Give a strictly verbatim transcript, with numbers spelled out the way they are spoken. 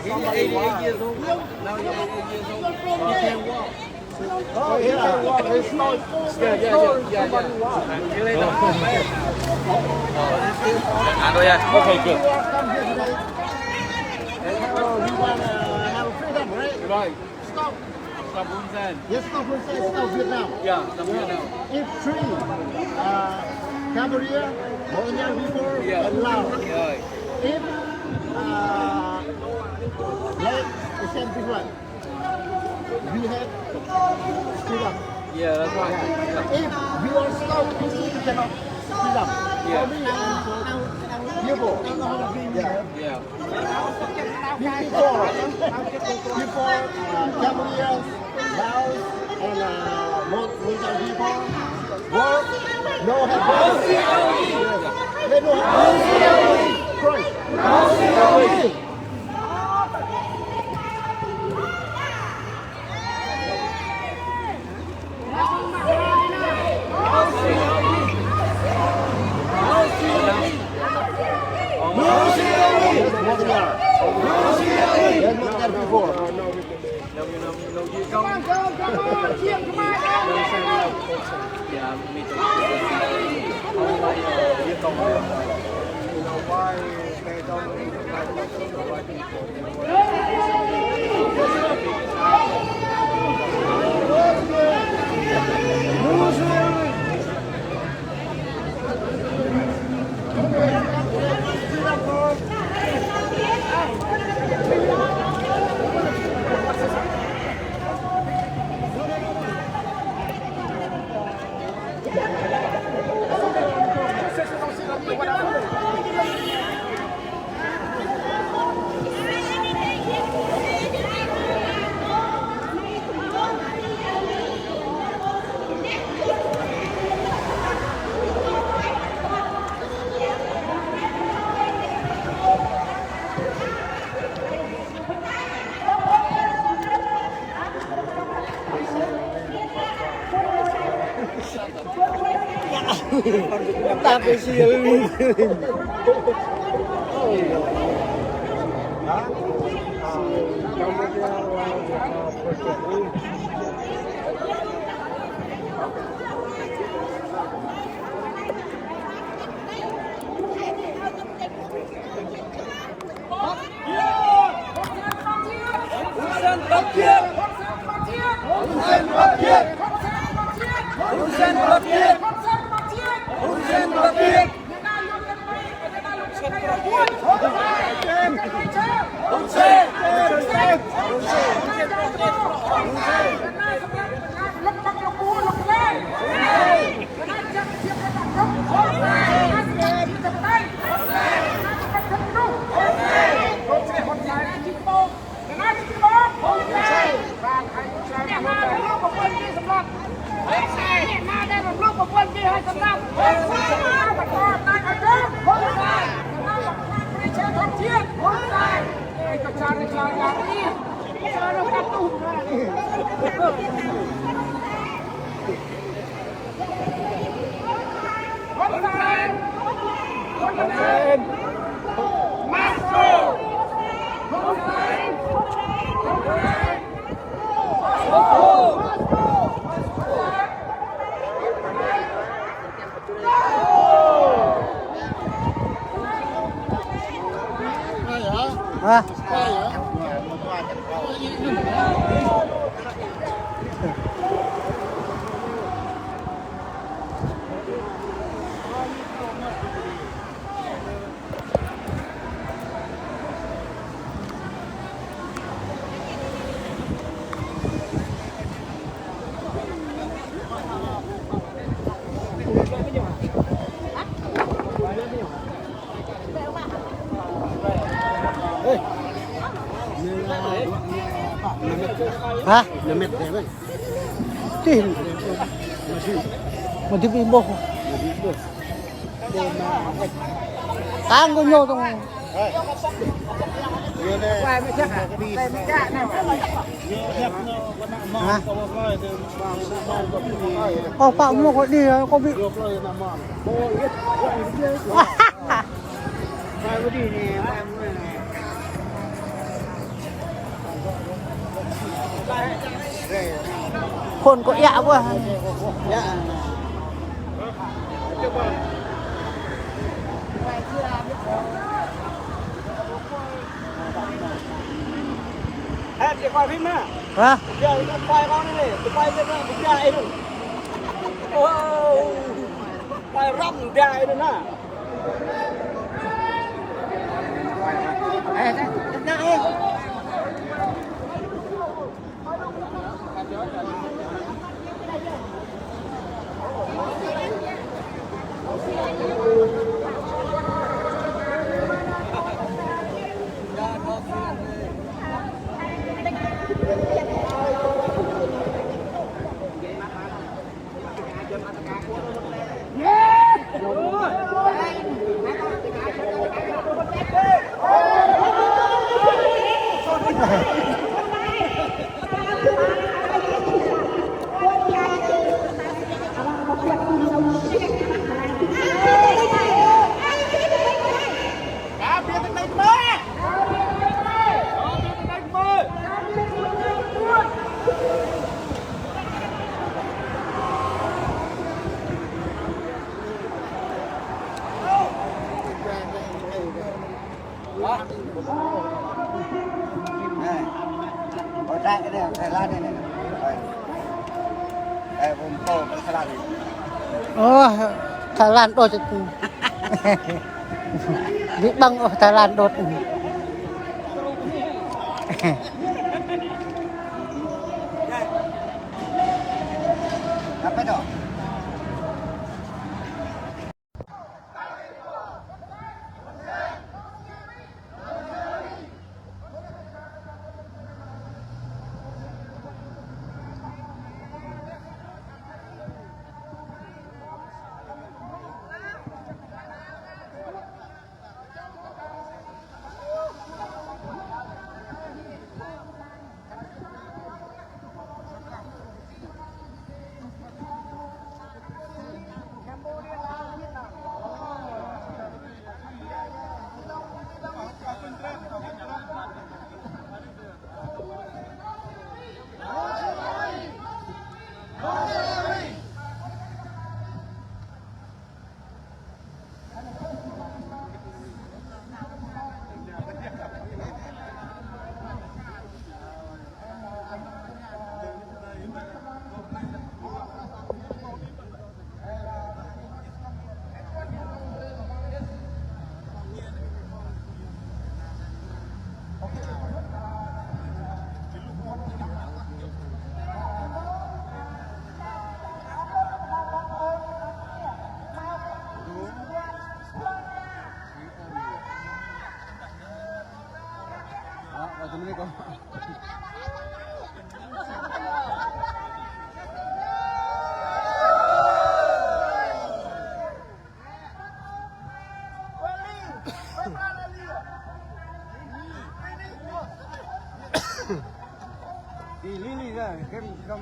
He's eighty-eight years old. Now he's eighty-eight years old. He can't walk. Oh, he can walk. His nose, yeah, yeah, yeah, yeah, yeah. He lay down. Okay, good. Oh, we wanna have freedom, right? Right. Stop. Stop Hun Sen. Yes, stop Hun Sen, stop Vietnam. Yeah, stop Vietnam. If three, uh, Cambodia, Mongolian people, yeah, and Laos. Yeah. If, uh, like, the same this one. We have freedom. Yeah, that's right. Yeah. If we are stop, we cannot freedom. Yeah. For me and for people. Yeah. Yeah. Before, before, uh, Cambodians, Laos, and, uh, Mon-, Mongols people, war, no have war. Yes. They no have war. Right. That's what we are. That's not there before. Tapi sial ini. Hả? Hả? Năm mét thế vậy. Tin. Mă dip ih ƀuh. Tang kơ ñu tong. Hă? Kâo pă mă kâo đĭ, kâo ƀu. Khôn kâo ia ƀuh. Ê, chị quay phim hả? Hả? Giờ nó quay con này, tôi quay cho nó bị ra ấy luôn. Ôi, quay răm ra ấy luôn hả? Ê, đó, đó, đó, ê. Ơ, Thái Lan đôč. Ơ, Thái Lan đôč. Ƀu ƀăng ôh Thái Lan đôč. Đi, đi, đi ra, cái, cái, cái,